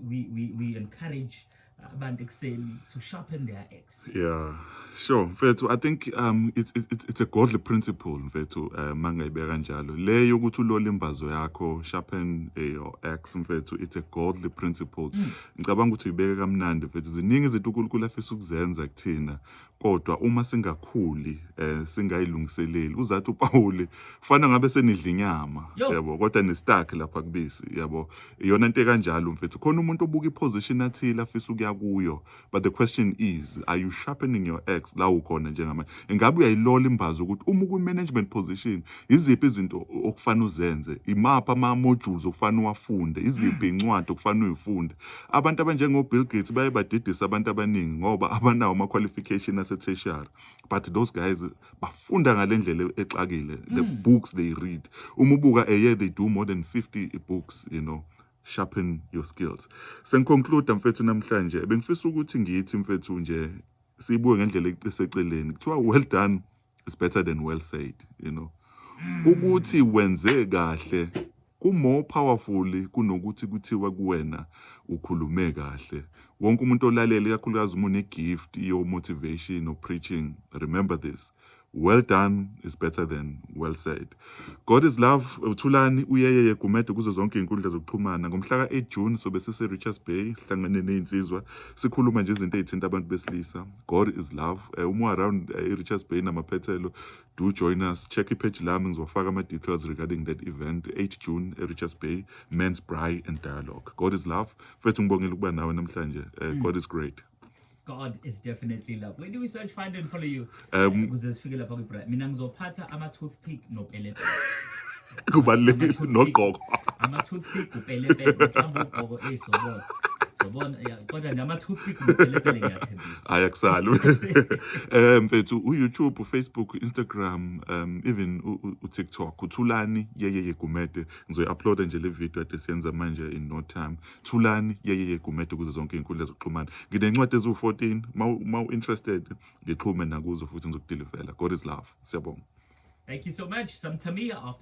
we encourage abantu ekuseni to sharpen their axe. Yeah, sure. Mfethu, I think it's a godly principle, mfethu, mangayibeka kanjalo. Le yokuthi ulole imbazo yakho, sharpen your axe, mfethu, it's a godly principle. Ngicabanga ukuthi uyibeke kamnandi, mfethu. Ziningi izinto uNkulunkulu afisa ukuzenza kuthina, kodwa uma singakhuli, singayilungiseleli. Uzathi uPaul kufana ngabe senidla inyama, Yo. yabo, kodwa ni-stuck lapha kubisi, yabo. Iyona into ekanjalo, mfethu. Khona umuntu obuka iposition athile afisa ukuya kuyo, but the question is, are you sharpening your axe la ukhona njengamanje? Ingabe uyayilola imbazo ukuthi uma ukwi-management position, iziphi izinto okufanele uzenze, imaphi ama-modules okufanele uwafunde, iziphi incwadi okufanele uyifunde? Abantu abanjengo-Bill Gates baye badidisa abantu abaningi ngoba abanawo ama-qualification ase-tertiary, but those guys bafunda ngale ndlela exakile. The books they read, uma ubuka a year they do more than 50 books. Sharpen your skills. Sengiconclude, mfethu, namhlanje bengifisa ukuthi ngithi, mfethu, nje siyibuke ngendlela eseceleni. Kuthiwa well done is better than well said, ukuthi wenze kahle ku more powerful kunokuthi kuthiwa kuwena ukhulume kahle. Wonke umuntu olalele, ikakhulukazi uma une-gift yo motivation or preaching, remember this: well done is better than well said. God is love. UThulani uYeyeye Gumede kuzo zonke iy'nkundla zokuxhumana. Ngomhla ka-8 June sobe sise-Richards Bay, sihlangane ney'nsizwa, sikhuluma nje izinto ey'thinta abantu besilisa. God is love. Uma around i-Richards Bay namaphethelo, do join us. Check ipage lami, ngizofaka ama-details regarding that event, 8 June e-Richards Bay, Men's Braai and Dialogue. God is love. Mfethu, ngibongile ukuba nawe namhlanje. God is great. God is definitely love. Where do we search, find and follow you? Ukuze sifike lapha kwi-braai. Mina ngizophatha ama-toothpick nopelepele. Kubalulekile. Ama-toothpick. Nogqoko. Ama-toothpick, upelepele, mhlawumbe ugqoko, sobona. Sobona, yeah, kodwa nje ama-toothpick nopelepele ngiyathembisa. Hayi, akusali, mfethu. uYouTube, uFacebook, Instagram, even uTikTok, uThulani Yeyeye Gumede. Ngizoyi-uploada nje le video ade siyenza manje in no time. Thulani Yeyeye Gumede kuzo zonke iy'nkundla zokuxhumana. Nginencwadi eziwu-14, ma interested ngixhume nakuzo futhi ngizokudilivela. God is love. Siyabonga. Thank you so much. Some Tamia after.